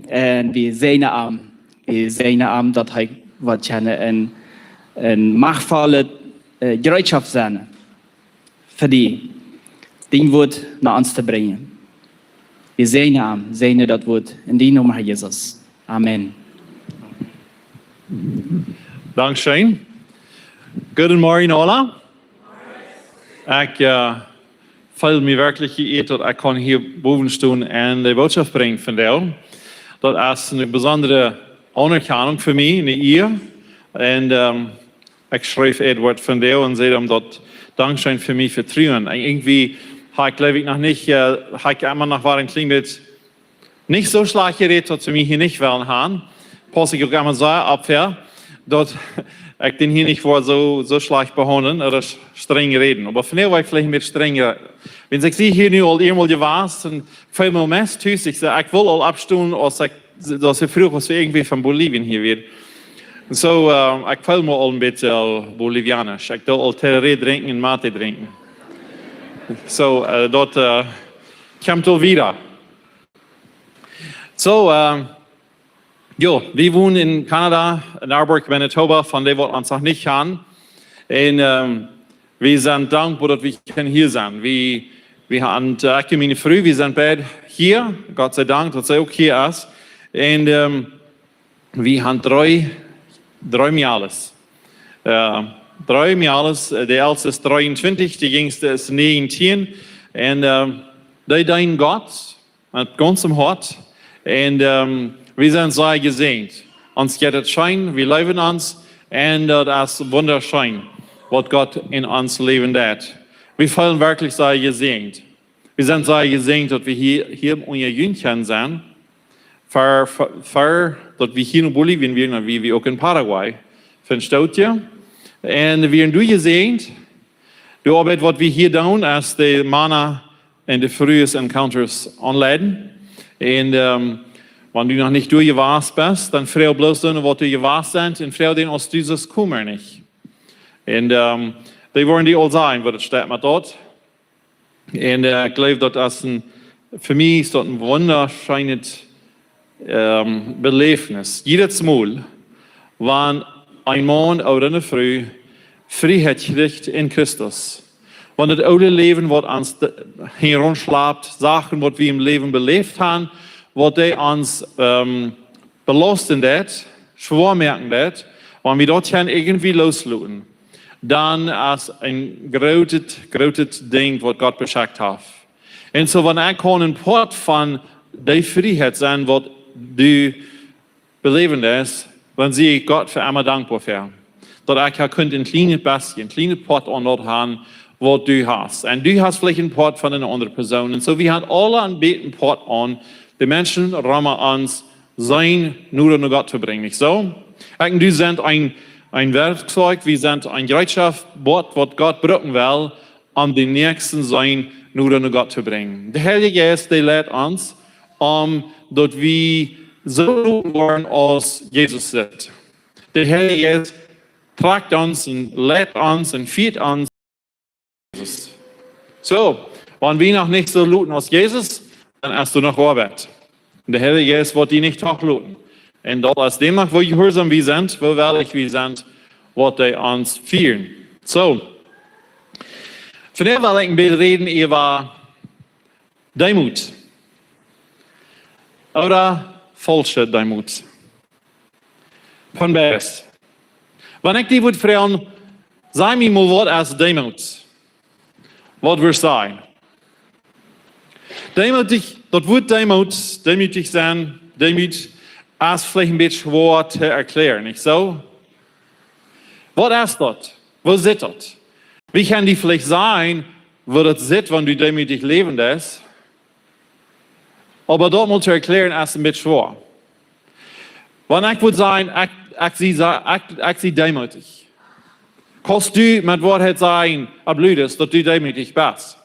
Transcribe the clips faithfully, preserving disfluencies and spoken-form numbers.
Un wie säajnen am. Wie säajnen am, daut hee woat kjennen een, een machtvolle, äh, Jereetschoft sennen fa die, dien Wuat no ons to brinjen. Wie säajnen am, säajnen daut Wuat en dien Nomen, Herr Jesus. Amen. Dankscheen. Goodemorjen, aula. Ekj, äh, feel mie werkjlich jeieet, daut ekj kaun hia bowen stonen un de Bootschoft brinjen vondoag. Daut es eene besondre Aunerkjanunk fa mie, eene Ea. Un, ähm, ekj schreef Edward vondoag un säd am daut: Dankscheen fa mie vetruen. Un irjentwie ha ekj, jleew ekj, noch nich, äh, ha ekj emma noch waut een kjlien bät nich soo schlajcht jerät, daut see mie hia nich wellen han. Pauss ekj uk emma soo opp, jo, daut ekj dän hia nich woa soo, soo schlajcht behaundlen ooda s-, strenj räden. Oba vondoag woa ekj veleicht een bät strenj räden. Wiels ekj sie hia nu aul eemol jewast un ekj feel mie meist tus, ekj saj, ekj well aul oppstonen, aus ekj, daut see fruach, aus wie irjentwäa von Bolivien hia wieren. Un soo, äh, ekj feel mie aul een bät, äh, bolivianisch. Ekj doo aul Tereré drinkjen un Mate drinkjen. Soo, äh, daut, äh, kjemt aul wieda. Soo, äh, jo, wie wonen en Kanada, en Arborg, Manitoba, fa dee waut ons noch nich kjanen. Un, ähm, wie sent dankboa, daut wie kjennen hia sennen. Wie, wie han, äh, ekj un miene Fru, wie sent beid hia. Gott sei Dank, daut see uk hia es. Un, ähm, wie han dree, dree Mejales. Äh, dree Mejales, äh, de elste es dreeuntwintich, de jinjste es näajentieen. Un, ähm, dee deenen Gott met gaunzem Hoat. Un, ähm, wie sent sea jesäajent. Ons jeit et scheen, wie leewen ons. Un daut es wundascheen, waut Gott en ons Läwen deit. Wie feelen werkjlich sea jesäajent. Wie sent sea jesäajent, daut wie hia, hia unja junt kjennen sennen. Ver, ver, ver daut wie hia en Bolivien wieren, dan wieren wie uk en Paraguay. Fa een Stootje. Un wie sent doa jesäajent. De Oabeit, waut wie hia doonen, es de Mana un de Frues Encounters aunleiden. Un, ähm, wan du noch nich doa jewast best, dan froag bloos dee, waut doa jewast sent, un froag dee, aus du sust komen, nich? Un, ähm, dee woaren die aul sajen, waut et steit met daut. Un, äh, ekj jleew, daut es een, fa mie es daut een wundascheenet, ähm, Beläwnis. Jiedet Mol, wan een Maun ooda eene Fru Frieheit kjricht en Christus, wan daut oole Läwen, waut ons de-, hia romschlapt, Sachen, waut wie em Läwen beläft han, waut dee ons, ähm, belasten deit, schwoa moaken deit, wan wie daut kjennen irjentwäa loosloten, dan es een grootet, grootet Dinkj, waut Gott beschenkt haft. Un soo, wan ekj kaun een Poat von dee Frieheit sennen, waut du beläwen deist, dan sie ekj Gott fa emma dankboa fa. Daut ekj ha kunt een kjlienet bät, een kjlienet Poat aun daut han, waut du hast. Un du hast veleicht een Poat von eene aundre Persoon. Un soo, wie han aule een bät een Poat aun, de Menschen rom ons seenen noda no Gott to brinjen, nich soo? Ekj un du sent een, een Werkjzeug, wie sent een Jereetschoft, waut, waut Gott brucken well, om dän Näakjsten seenen noda no Gott to brinjen. De Heilje Jeist, dee leit ons, om daut wie soo loten woaren aus Jesus sitt. De Heilje Jeist trakjt ons un leit ons un fieet ons. Jesus. Soo, wan wie noch nich soo loten aus Jesus, dan es doa noch Oabeit. De Heilje Jeist woat die nich toch loten. Un daut es däm no, woo jehuarsom wie sent, woo wellich wie sent, woat hee ons fieren. Soo, vondoag well ekj een bät räden äwa Deemoot. Ooda faulsche Deemoot. Von beides. Wan ekj die wudd froagen, saj mie mol, waut es Deemoot? Waut wudd sennen? Deemootich, daut Wuat Deemoot, deemootich sennen, Deemoot, es veleicht een bät schwoa to erklären, nich soo? Waut es daut? Woo sitt daut? Wie kjennen die veleicht sajen, woo daut sitt, wan du deemootich läwen deist? Oba daut mol to erklären es een bät schwoa. Wan ekj wudd sajen, ekj, ekj sie, sa-, ekj, ekj sie deemootich. Kaust du met Woarheit sajen, opp Ludes, daut du deemootich best?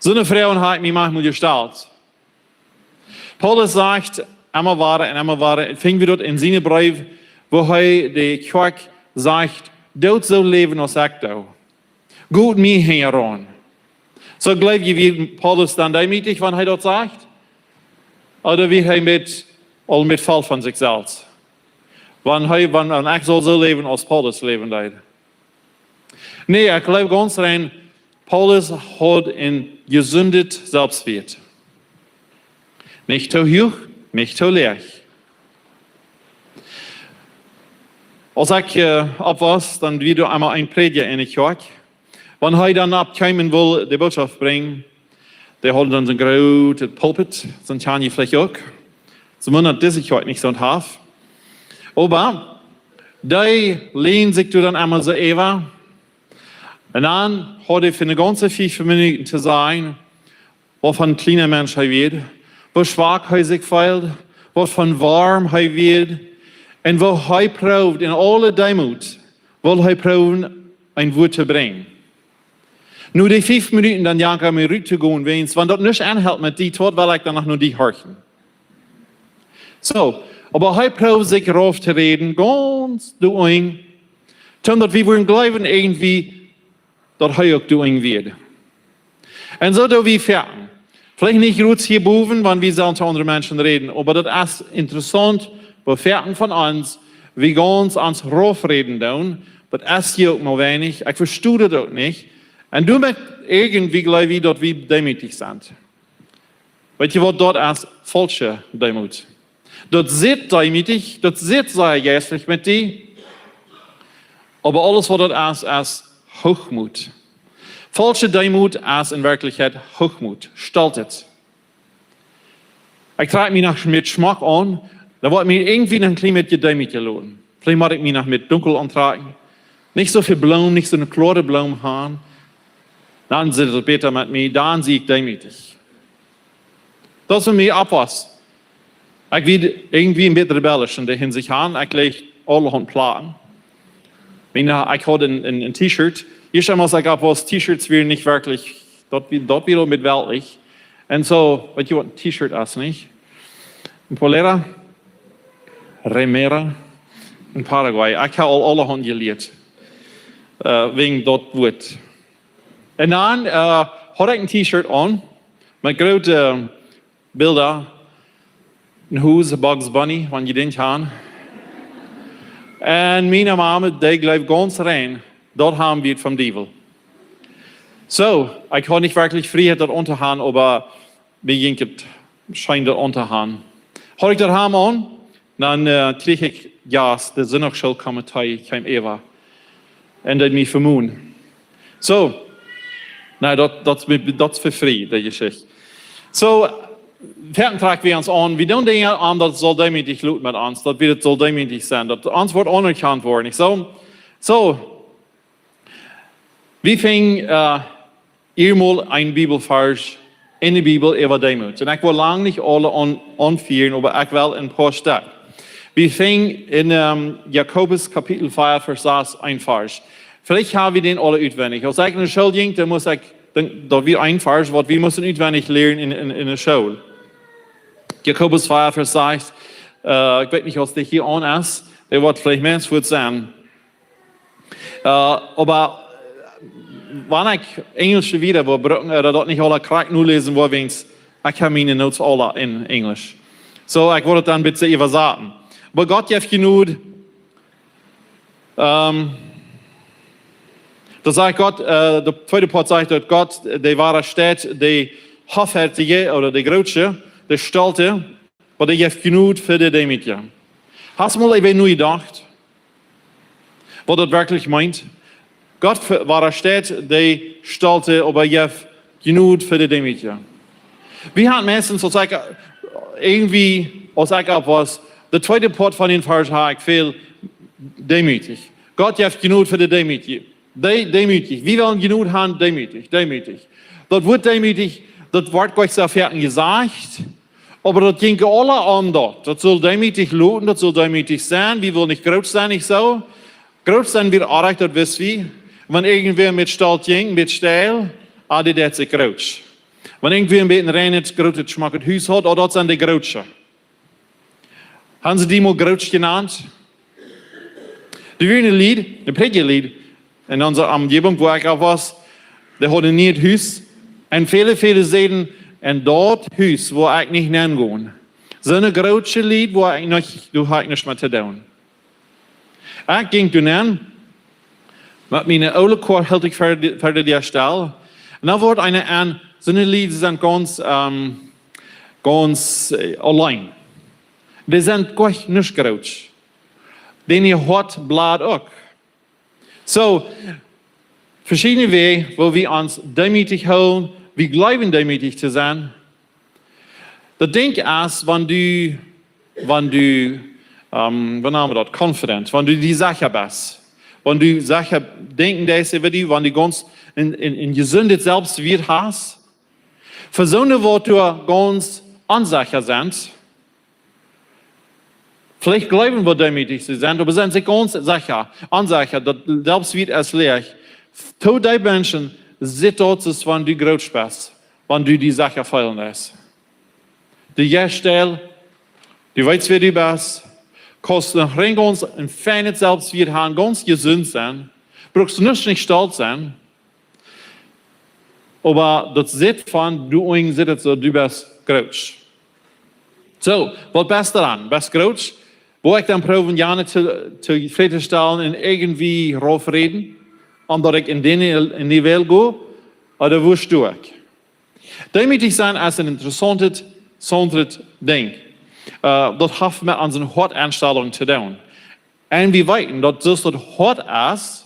Soone Froagen ha ekj mie maunchmol jestalt. Paulus sajcht emma wada un emma wada, finj wie daut en siene Breew, woo hee de Kjoakj sajcht, doot soo läwen aus ekj doo. Got mie hinjaraun. Soo jleew jie, wia Paulus dan deemootich, wan hee daut sajcht? Ooda wia hee met, aul met voll von sikj selfst? Wan hee, wan, wan ekj saul soo läwen aus Paulus läwen deed? Nä, ekj jleew gaunz rein, Paulus haud een jesundet Selfstwieet. Nich too huach, nich too läach. Aus ekj, äh, oppwoss, dan wia doa eemol een Prädja enne Kjoakj. Wan hee dan oppkjeem un wull de Bootschoft brinjen, dee haud dan soon grootet Pulpit, soon kjanje veleicht uk. Soo wundat dise Kjoakj nich soont haft. Oba dee leend sikj doa dan eemol soo äwa. Un dan haud hee fa eene gaunze fief Minuten to sajen, waut fa een kjliena Mensch hee wia, woo schwak hee sikj feeld, waut fa een Worm hee wia, un woo hee proowd en aule Deemoot, wull hee proowen een Wuat to brinjen. Nu dee fief Minuten dan jankat mie rut to gonen, wäajens, wan daut nich aunhelt met die, waut well ekj dan noch no die horchen? Soo, oba hee proowd sikj rauf to räden, gaunz doa unjen, toom daut wie wudden jleewen, irjentwie, daut hee uk doa unjen wia. Un soo doo wie foaken. Veleicht nich groot hia bowen, wan wie sellen to aundre Menschen räden, oba daut es interessaunt, woo foaken von ons, wie gaunz ons rauf räden doonen, daut es hia uk mau weinich, ekj vesto daut uk nich. Un doamet irjentwie jleew wie, daut wie deemootich sent. Weetst waut, daut es faulsche Deemoot. Daut sitt deemootich, daut sitt sea jeistlich met die, oba aules waut daut es, es Hoochmoot. Faulsche Deemoot es en Werkjlichkjeit Hoochmoot, Stolz. Ekj trakj mie noch met schmock aun, dan woa ekj mie irjentwie noch een kjlien bät deemootje loten. Veleicht mott ekj mie noch met dunkel auntrakjen. Nich soo väl Bloomen, nich soo eene kloare Bloom han. Dan sitt daut bäta met mie, dan sie ekj deemootich. Daut es fa mie oppwoss. Ekj wia irjentwie een bät rebellisch en de Hinsicht aun. Ekj leet aulahaunt Platen. Ekj haud een, een, een T-Shirt. Ieescht emol, aus ekj oppwoss, T-Shirts wieren nich werkjlich, daut wia, daut wia met weltlich. Un soo, weetst waut een T-Shirt es, nich? Een polera, remera, en Paraguay. Ekj hab aul aulahaunt jelieet. Äh, wäajen daut Wuat. Un dan, äh, haud ekj een T-Shirt aun, met groote, äh, Bilda, een Hus, Bugs Bunny, wan jie dän kjanen. Un miene Mame, dee jleewd gaunz rein, daut haben wie vom Diewel. Soo, ekj haud nich werkjlich Frieheit daut auntohaben, oba mie jinkj et scheen daut auntohaben. Haud ekj daut Hemd aun, dan, äh, kjrieech ekj Jast, de Sindachschoolkomitee kjeem äwa. Un deed mie vemonen. Soo, nä, daut, daut es, daut es fa frie, dee Jeschicht. Soo, foaken trakj wie ons aun, wie doonen Dinja aun, daut saul deemootich loten met ons, daut wie daut saul deemootich sennen, daut ons woat aunerkjant woaren, nich soo? Soo, wie finjen, äh, hia mol een Bibelvarsch en de Bibel äwa Deemoot. Un ekj well lang nich aule aun-, aunfieren, oba ekj well een poa Stekj. Wie finjen en, ähm, Jakobus Kapitel vea, Varsch sas, een Varsch. Veleicht hab wie dän aule utwendich. Aus ekj enne School jinkj, dan must ekj, dan, daut wia een Varsch, waut wie musten utwendich lieren en, en, en de School. Jakobus vea, Varsch sas, äh, ekj weet nich, aus dee hia aun es, dee woat veleicht Mensch woat sennen. Äh, oba, äh, wan ekj Enjelsche Wieed woa brucken, äh, daut nich aula krakjt noläsen woa, wäajens ekj hab miene Notes aula en Enjlisch. Soo, ekj woa daut dan bitte äwasaten. Oba Gott jeft Jnod, ähm, doa sajcht Gott, äh, de tweede Poat sajcht daut Gott, dee woare Städ, dee Hoffärtje ooda dee Groote, dee Stolte, oba dee jeft Jnod fa de Deemootje. Hast mol äwa nojedocht, waut daut werkjlich meent? Gott woare Städ dee Stolte, oba jeft Jnod fa de Deemootje. Wie haben meistens, aus ekj, äh, irjentwie, aus ekj oppwoss, de tweede Poat von dän Varsch hab ekj väl deemootich. Gott jeft Jnod fa de Deemootje. Dee-, deemootich. Wie wellen Jnod haben, deemootich, deemootich. Daut Wuat deemootich, daut woat Gott soo foaken jesajcht, oba daut jinkj aula aun daut. Daut saul deemootich loten, daut saul deemootich sennen. Wie wellen nich groot sennen, nich soo? Groot sennen wia oajch, daut wist wie. Wan irjentwäa met Stolt jinkj, met Städ, ah, dee deed sikj groot. Wan irjentwäa een bät een reinet, grootet, schmocket Hus haud, oh, daut sent de Groote. Haben see dee mol Groote jenant? Doa wia een Lied, een Prädjalied, en onse Omjäwunk, wua ekj oppwoss, dee haud een nieet Hus. Un väle, väle säden, en daut Hus woa ekj nich nengonen. Soone grootsche Lied, wua ekj noch, doa ha ekj nuscht met to doonen. Ekj jinkj doa nenn, met miene oole Koa hilt ekj ver de, ver de Däa stell. Un dan woat eena aun, soone Lied sent gaunz, ähm, gaunz, äh, auleen. Dee sent goanich nuscht groot. Dän äa Hoat blad uk. Soo, veschiedne Wäaj, woo wie ons deemootich hoolen, wie jleewen deemootich to sennen. Daut Dinkj es, wan du, wan du, ähm, woo nanen wie daut, confident, wan du die secha best, wan du secha denkjen deist äwa die, wan du gaunz een, een, een jesundet Selbstwert hast, fa soone, waut doa gaunz onsecha sent, veleicht jleewen, waut deemootich see sent, oba sent sikj gaunz secha, onsecha, daut Selbstwert es läach. To dee Menschen sitt daut, aus wan du groot best, wan du die secha feelen deist. Du jeist stell, du weetst, wäa du best, kaust noch rein gaunz een feinet Selbstwert haben, gaunz jesunt sennen, brukst nuscht nich stolt sennen, oba daut sitt von, du unjen sitt et soo, du best groot. Soo, waut best du dan? Best groot? Woa ekj dan proowen, jane to, to tofrädtostalen un irjentwoo raufräden, om daut ekj en dee, en dee Welt go? Ooda woo sto ekj? Deemootich sennen es een interessauntet, sauntet Dinkj. Äh, daut haft met onse Hoatenstalunk to doonen. Un wie weeten, daut soo aus daut Hoat es,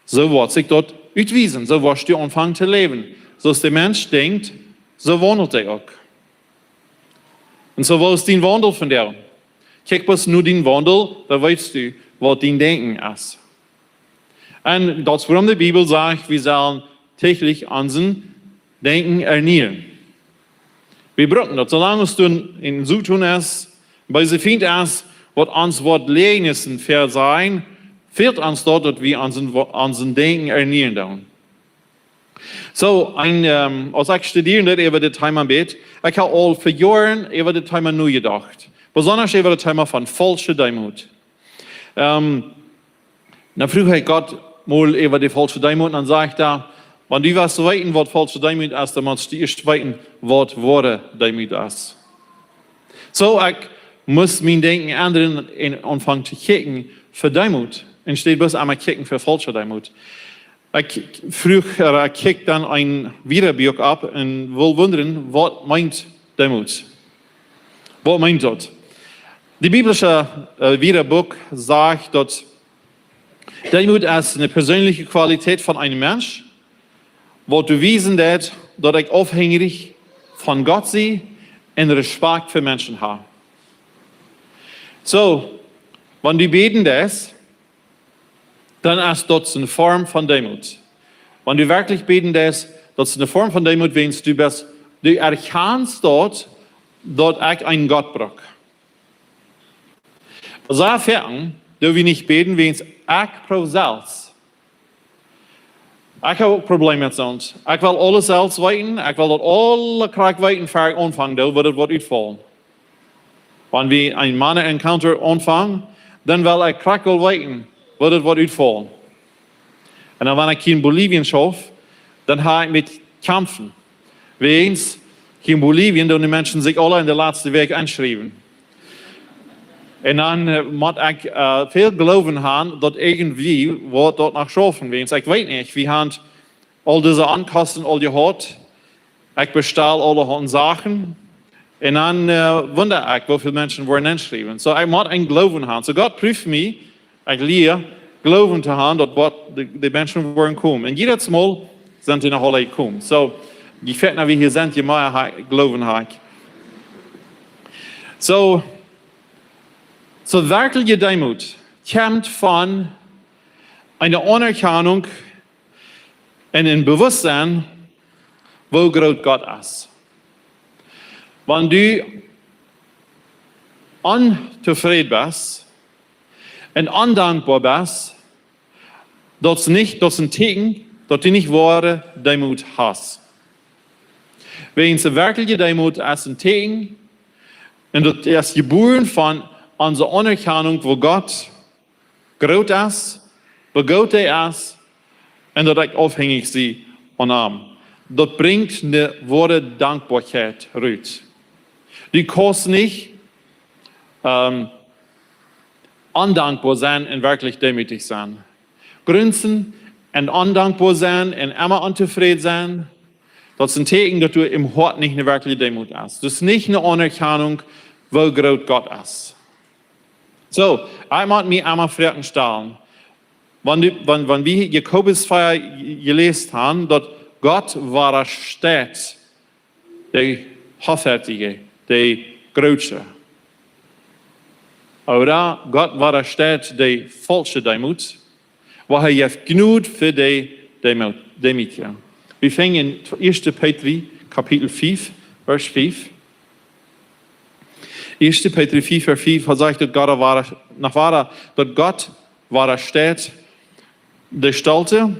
soo woat sikj daut utwiesen, soo woascht du aunfangen to läwen. Soo aus de Mensch denkjt, soo waundelt hee uk. Un soo, woo es dien Waundel vondoag? Kjikj bloos no dien Waundel, dan weetst du, waut dien Denkjen es. Un daut es, wuarom de Bibel sajcht, wie sellen täglich onsen Denkjen ernieen. Wie brucken daut, soo lang aus doa een Soton es, beesa Fient es, waut ons woat Läajes vesajen, fält ons daut, daut wie onsen, onsen Denkjen ernieen doonen. Soo, een, ähm, aus ekj studieren deed äwa dit Thema een bät, ekj hab aul ver Joaren äwa dit Thema nojedocht. Besonda äwa daut Thema von faulsche Deemoot. Ähm, dan fruach ekj Gott mol äwa dee faulsche Deemoot un dan säd hee, wan du west weeten, waut faulsche Deemoot es, dan motst du ieescht weeten, waut woare Deemoot es. Soo, ekj must mien Denkjen endren un aunfangen to kjikjen fa Deemoot. Enne Städ bloos emma kjikjen fa faulsche Deemoot. Ekj fruach, äh, ekj kjikj dan een Wiedabuak opp un wull wundren, waut meent Deemoot? Waut meent daut? De biblische, äh, Wiedabuak sajcht, daut Deemoot es eene perseenliche Qualität von een Mensch, waut doa wiesen deit, daut ekj aufhenjich von Gott sie un Respekt fa Menschen hab. Soo, wan du bäden deist, dan es daut eene Form von Deemoot. Wan du werkjlich bäden deist, daut es eene Form von Deemoot, wiels du best, du erkjanst daut, daut ekj eenen Gott bruck. Soo foaken, doo wie nich bäden, wiels ekj proow selfst. Ekj hab uk Probleme met soont. Ekj well aules selfst weeten, ekj well daut aule krakjt weeten, ver ekj aunfangen doo, woat et waut utfaulen. Wan wie een Mana Encounter aunfangen, dan well ekj krakjt aul weeten, woat et waut utfaulen. Un dan, wan ekj hia en Bolivien schauf, dan hab ekj met kjamfen. Wiels hia en Bolivien doonen de Menschen sikj aule enne latste Wäakj enschriewen. Un dan, äh, mott ekj, äh, väl Gloowen haben, daut irjentwoo woat daut noch schaufen. Wiels ekj weet nich, wie haben aul dise Onkosten aul jehaut. Ekj bestal aulahaunt Sachen. Un dan, äh, wunda ekj, woo väl Menschen woaren enschriewen. Soo, ekj mott een Gloowen haben. Soo, Gott prooft mie, ekj lia Gloowen to haben, daut waut de, de Menschen woaren komen. Un jiedet Mol sent dee noch aule jekomen. Soo, je väa wie hia sent, je mea ha-, Gloowen hab ekj. Soo, soo werkjliche Deemoot kjemt von eene Aunerkjanunk un een Bewusstsein, woo groot Gott es. Wan du ontofräd best un ondankboa best, daut es nich, daut es een Tieekjen, daut du nich woare Deemoot hast. Wiels de werkjliche Deemoot es een Tieekjen, un daut es jebuaren von onse Aunerkjanunk, woo Gott groot es, woo groot hee es, un daut ekj aufhenjich sie von am. Daut brinjt eene woare Dankboakjeit rut. Du kaust nich ähm, ondankboa sennen un werkjlich deemootich sennen. Grunzen un ondankboa sennen un emma ontofräd sennen, daut es een Tieekjen, daut du em Hoat nich ne werkjliche Deemoot hast. Daut es nich ne Aunerkjanunk, woo groot Gott es. Soo, ekj mott mie emma Froagen stalen. Wan, du, wan, wan wie Jakobus vea jeläst haben, daut Gott wadasteet de Hoffärtje, de Groote. Ooda Gott wadasteet de faulsche Deemoot, oba hee jeft Jnod fa de Deemoot-, Deemootje. Wie finjen en Ieeschte Petrus, Kapitel fiew, Varsch fiew. Ieeschte Petrus fiew, Varsch fiew, hee sajcht, daut Gott wada, noch wada, daut Gott wadasteet de Stolte,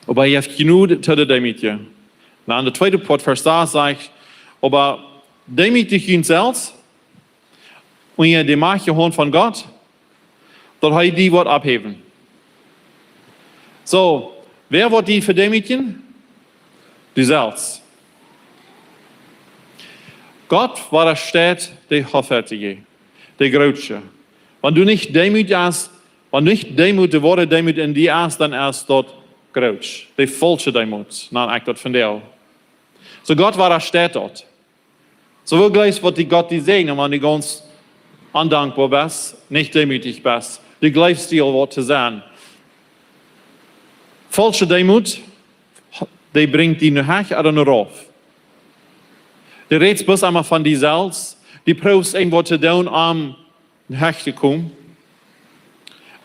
oba hee jeft Jnod to de Deemootje. Na, en de tweede Poat, Varsch sas, sajcht, oba deemootijt junt selfst unja de Macht un Haunt von Gott, daut hee die woat opphäwen. Soo, wäa woat die vedeemootjen? Du selfst. Gott wadasteet de Hoffärtje, de Groote. Wan du nich Deemoot hast, wan nich Deemoot, de woare Deemoot en die es, dan es daut groot. De faulsche Deemoot, nanen ekj daut vondoag. Soo Gott wadasteet daut. Soo woo jleefst waut die Gott die säajnen, wan du gaunz ondankboa best, nich deemootich best. Du jleefst die aul waut to sennen. Faulsche Deemoot, dee brinjt die no Hecht ooda no Rauf. Du rätst bloos emma von die selfst. Du proowst irjentwaut to doonen om no Hecht to komen.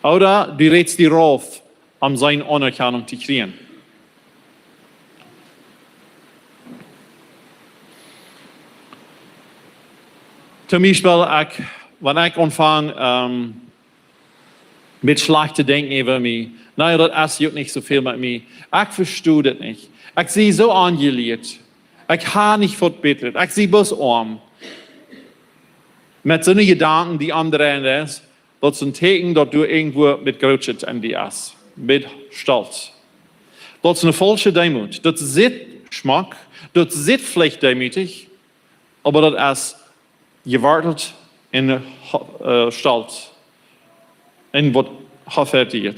Ooda du rätst die rauf, om siene Aunerkjanunk to kjrieen. Toom Biespel, ekj, wan ekj aunfang, ähm, met schlajcht to denkjen äwa mie. Nä, daut es uk nich soo väl met mie. Ekj vesto dit nich. Ekj sie soo aunjelieet. Ekj hab nich väl bätret. Ekj sie bloos oam. Met soone Jedanken, dee aundre es, daut es een Tieekjen, daut du irjentwua met Grootheit en die hast. Met Stolt. Daut es eene faulsche Deemoot. Daut sitt schmock, daut sitt veleicht deemootich, oba daut es jewortelt en, äh, Stolt. En waut Hoffärtje.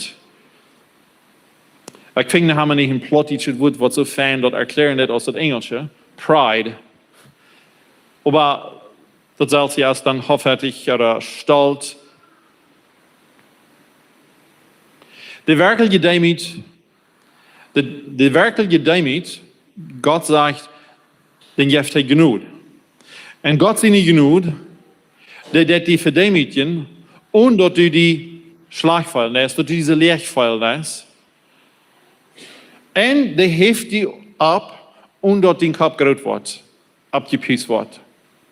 Ekj finj, doa haben wie een plautdietschet Wuat, waut soo fein daut erkjlieren deit aus daut Enjelsche. Pride. Oba daut selwje es dan hoffärtich ooda stolt. De werkjliche Deemoot, de, de werkjliche Deemoot, Gott sajcht, dän jeft hee Jnod. Un Gott siene Jnod, dee, dee deit die vedeemootjen, onen daut du die schlajcht feelen deist, daut du die läach feelen deist. Un dee heft die opp, onen daut dien Kopp groot woat, oppjepuust woat.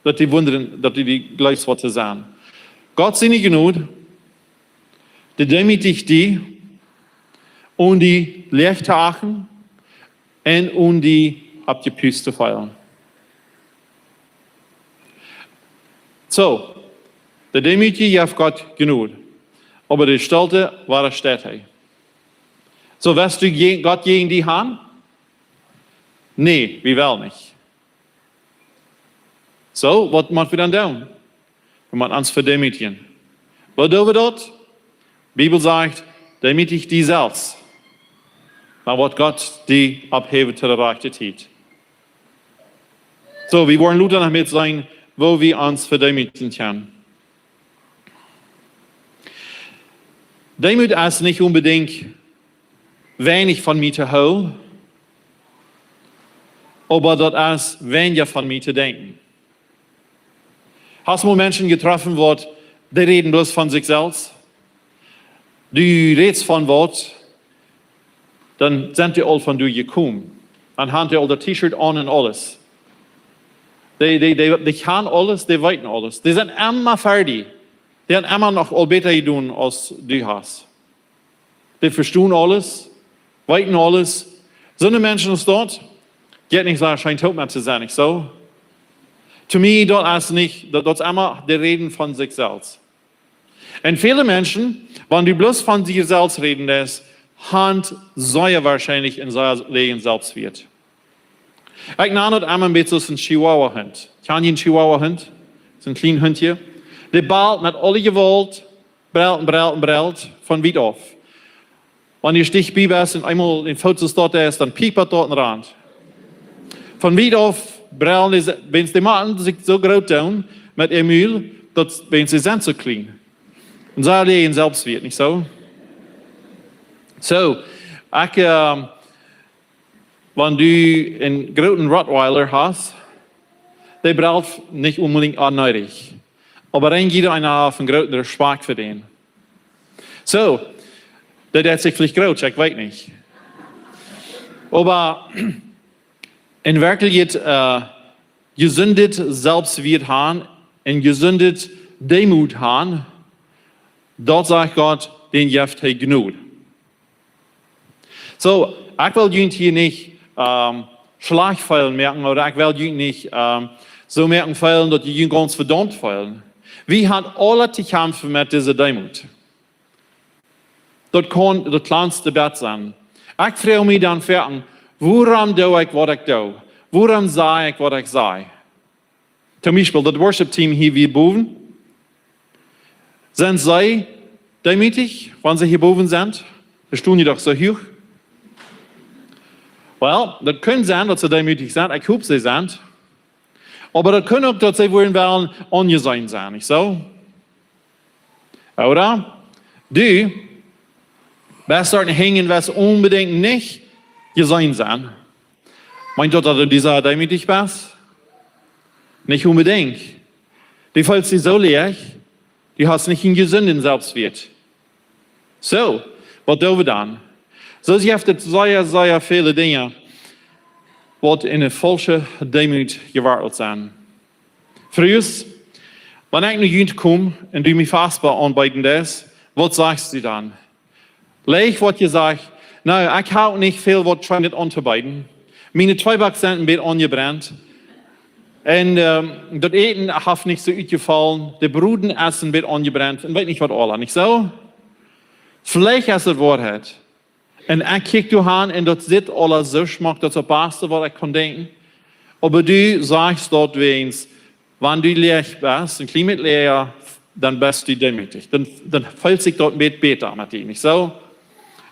Daut du wundren, daut du die jleefst waut to sennen. Gott siene Jnod, dee deemootijt die, onen die läach to achten un onen die oppjepuust to feelen. Soo, de Deemootje jeft Gott Jnod, oba de Stolte wadasteet hee. Soo, west du je-, Gott jäajen die han? Nä, wie well nich. Soo, waut mott wie dan doonen? Wie motten ons vedeemootjen. Woo doo wie daut? Bibel sajcht, deemootij die selfst. Dan woat Gott die opphäwen to de rajchte Tiet. Soo, wie woaren lota noch mea seenen, woo wie ons vedeemootjen kjennen. Deemoot es nich onbedinjt weinich von mie to hoolen, oba daut es weinja von mie to denkjen. Hast du mol Menschen jetroffen, waut, dee räden bloos von sikj selfst? Du rätst von waut, dan sent dee aul von die jekomen. Dan han dee aul daut T-Shirt aun un aules. Dee, dee, dee, dee kjanen aules, dee weeten aules. Dee sent emma ver die. Dee han emma noch aul bäta jedonen aus du hast. Dee vestonen aules, weeten aules. Soone Menschen aus daut, jeit nich soo scheen toop met to sennen, nich soo? To mie, daut es nich, daut, daut es emma, dee räden von sikj selfst. Un väle Menschen, wan du bloos von sikj selfst räden deist, han sea woarschienlich een sea läajen Selfstwieet. Ekj nan daut emma een bät aus een Chihuahua-Hunt. Kjan jie een Chihuahua-Hunt? Soon kjlienet Huntje. Dee belt met aule Jewault, brelt un brelt un brelt von wiet auf. Wan du dicht bie best un eemol een Foot soo stoakj es, dan piept daut un rant. Von wiet auf brellen dee, wan dee moaken sikj soo groot doonen met äa Mul, daut wan see sent soo kjlien. Un see haben selfst wada, nich soo? Soo, ekj, ähm, wan du een grooten Rottweiler hast, dee brelt nich onbedinjt onneedich. Oba dan jie eena haft een grooten Respakjt fa dän. Soo, daut haft sikj veleicht groot, ekj weet nich. Oba en Werkjlichkjeit, äh, jesundet Selfstwieet haben un jesundet Deemoot haben, daut sajcht Gott, dän jeft hee Jnod. Soo, ekj well junt hia nich, ähm, schlajcht feelen moaken, ooda ekj well junt nich, ähm, soo moaken feelen, daut jie junt gaunz vedaumt feelen. Wie haben aule to kjamfen met dise Deemoot. Daut kaun daut kjlanste Bät sennen. Ekj froag mie dan foaken, wuarom doo ekj waut ekj doo? Wuarom saj ekj waut ekj saj? Toom Biespel, daut Worship-Team hia bowen. Sent see deemootich, wan see hia bowen sent? Dee stonen je doch soo huach. Well, daut kaun sennen, daut see deemootich sent. Ekj hop, see sent. Oba daut kaun uk, daut see wellen wellen aunjeseenen sennen, nich soo? Ooda? Du best doa hinjen, west onbedinjt nich jeseenen sennen. Meent daut, daut du soo deemootich best? Nich onbedinjt. Du feelst die soo leeg, du hast nich een jesunden Selfstwieet. Soo, waut doo wie dan? Soo, see haft et sea, sea väle Dinja, waut en eene faulsche Deemoot jewartelt sent. Frues, wan ekj no junt kom un du mie Fastfood aunbeeden deist, waut sajchst du dan? Veleicht woat jesajcht, nu, ekj hab nich väl waut scheenet auntobeeden. Miene Tweeback sent een bät aunjebrent. Un, ähm, daut Äten haft nich soo utjefollen. De Broden es een bät aunjebrent. Un weet nich waut aula, nich soo? Veleicht es et Woarheit. Un ekj kjikj doa han un daut sitt aula soo schmock, daut es daut baste waut ekj kaun denkjen. Oba du sajchst daut wäajens, wan du leeg best, een kjlien bät leeja, dan best du deemootich. Dan, dan feelt sikj daut een bät bäta met die, nich soo?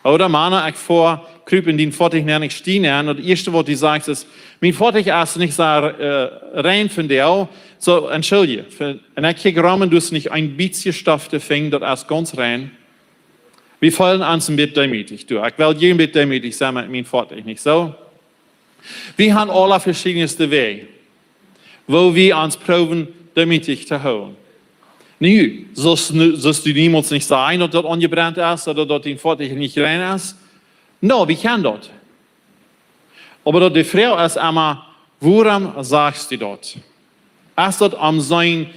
Ooda Mana, ekj foa, krup en dien Foatich nenn, ekj stie nenn, daut ieeschte waut du sajchst es, mien Foatich es nich soo, äh, rein vondoag, soo, entschuldje. Un ekj kjikj rom un doa es nich een bät Stoff to finjen, daut es gaunz rein. Wie feelen ons een bät deemootich, du. Ekj well hia een bät deemootich sennen met mien Foatich, nich soo? Wie haben aula veschiedne Wäaj, woo wie ons proowen deemootich to hoolen. Nu, sust, nu, sust du niemols nich sajen, daut daut aunjebrent es, ooda daut dien Foatich nich rein es. No, wie kjennen daut. Oba daut de Froag es emma, wuarom sajchst du daut? Es daut om sennen,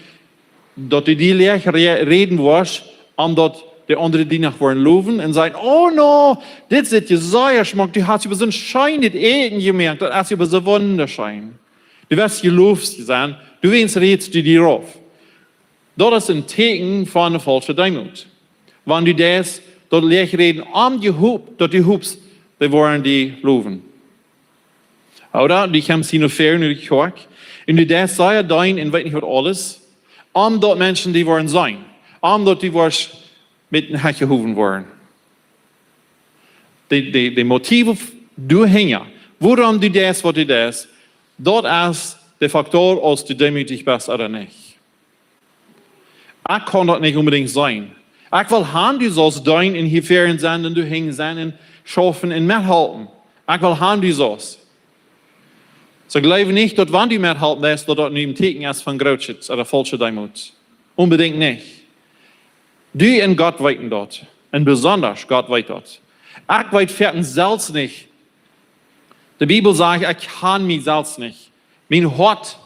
daut du die leeg re-, räden woascht, om daut de aundre die noch woaren lowen un sajen, oh no, dit sitt je sea schmock, du hast äwa soon scheenet Äten jemoakt, daut es äwa soo wundascheen. Du woascht jeloft sennen, du wäajens rätst du die rauf. Daut es een Tieekjen von eene faulsche Deemoot. Wan du deist daut leeg räden, om du hopst, daut du hopst, dee woaren die lowen. Ooda du kjemst hia no ver en de Kjoakj, un du deist sea deenen un weetst nich waut aules, om daut Menschen die woaren seenen, om daut du woascht met een Hecht jehowen woaren. De, de, de Motive doahinja, wuarom du deist waut du deist, daut es de Faktor, auf du deemootich best ooda nich. Ekj kaun daut nich onbedinjt seenen. Ekj well han, du sust deenen un hia ver sennen un doa hinjen sennen un schaufen un methalpen. Ekj well han, du sust. Soo jleew nich, daut wan du methalpen deist, daut daut nu een Tieekjen es von Grootheit ooda faulsche Deemoot. Onbedinjt nich. Du un Gott weeten daut. Un besonda Gott weet daut. Ekj weet foaken selfst nich. De Bibel sajcht, ekj kjan mie selfst nich. Mien Hoat,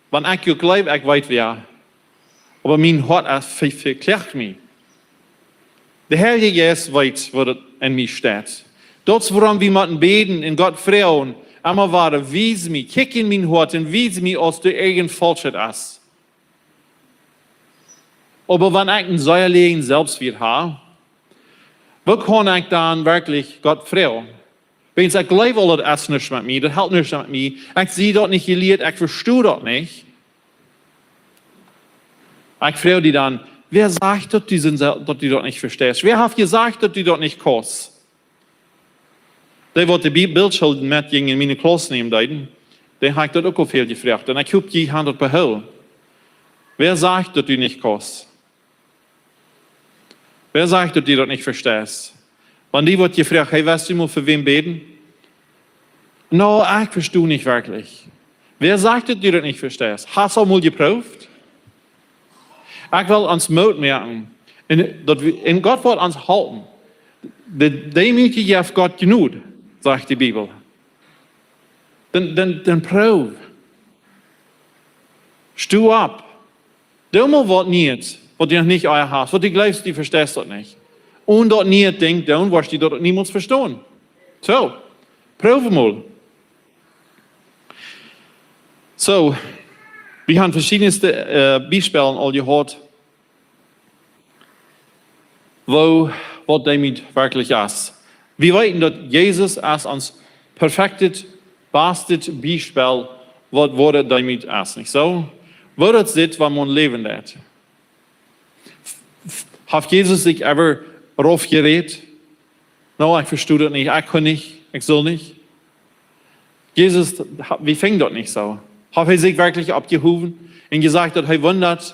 wan ekj uk jleew, ekj weet wäa, oba mien Hoat es ve-, vekjläacht mie. De Heilje Jeist weet, waut en mie steit. Daut es wuarom wie motten bäden un Gott froagen, emma wada, wies mie, kjikj en mien Hoat un wies mie, auf doa irjent Faulschet es. Oba wan ekj een sea leejen Selfstwieet hab, woo kaun ekj dan werkjlich Gott froagen? Wiels ekj jleew aul, daut es nuscht met mie, daut halpt nuscht met mie. Ekj sie daut nich jelieet, ekj vesto daut nich. Ekj froag die dan: Wäa sajcht, daut du, daut du daut nich vesteist? Wäa haft jesajcht, daut du daut nich kaust? Dee, waut de Bi-, Bildschool met jinkj en miene Klauss nämen deeden, dee haud ekj daut uk aul väl jefroagt. Un ekj hop, jie haben daut behoolen. Wäa sajcht, daut du nich kaust? Wäa sajcht, daut du daut nich vesteist? Wan die woat jefroagt: Hey, west du mol fa wäm bäden? No, ekj vesto nich werkjlich. Wäa sajcht, daut du daut nich vesteist? Hast du aul mol jeprooft? Ekj well ons Moot moaken. Un daut wie, un Gott woat ons halpen. De Deemootje jeft Gott Jnod, sajcht de Bibel. Dan, dan, dan proow. Sto opp. Doo mol waut Nieet, waut du noch nich ea hast, waut du jleefst, du vesteist daut nich. Un daut Nieet denkj, dan woascht du daut niemols vestonen. Soo, proow mol. Soo, wie haben veschiedne, äh, Biespels aul jehiat, woo, waut Deemoot werkjlich es. Wie weeten, daut Jesus es ons perfektet, bastet Biespel, waut woare Deemoot es, nich soo? Woo daut sitt, wan maun läwen deit. Haft Jesus sikj ever raufjerät? No, ekj vesto daut nich, ekj kaun nich, ekj saul nich. Jesus, ha-, wie fungen daut nich soo. Haft hee sikj werkjlich oppjehowen un jesajcht, daut hee wundat,